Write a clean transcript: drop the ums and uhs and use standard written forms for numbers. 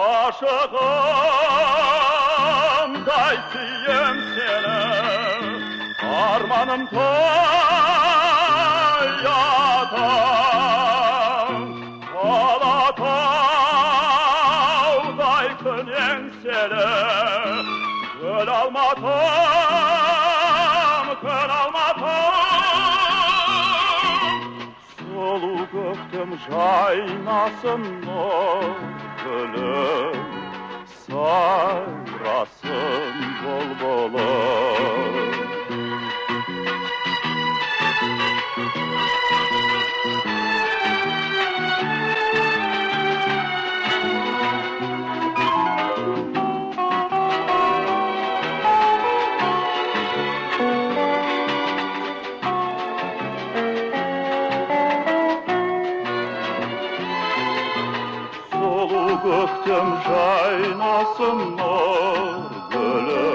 Ғашығымдай сүйем сені, арманым тоятын. Алатаудай күн еңселі, гүл Алматым, күн Алматым. Сұлу көктем жайнасын, нұр гүлім, сайрасын бұлбұлым. Сұлу көктем жайнасын, нұр гүлім.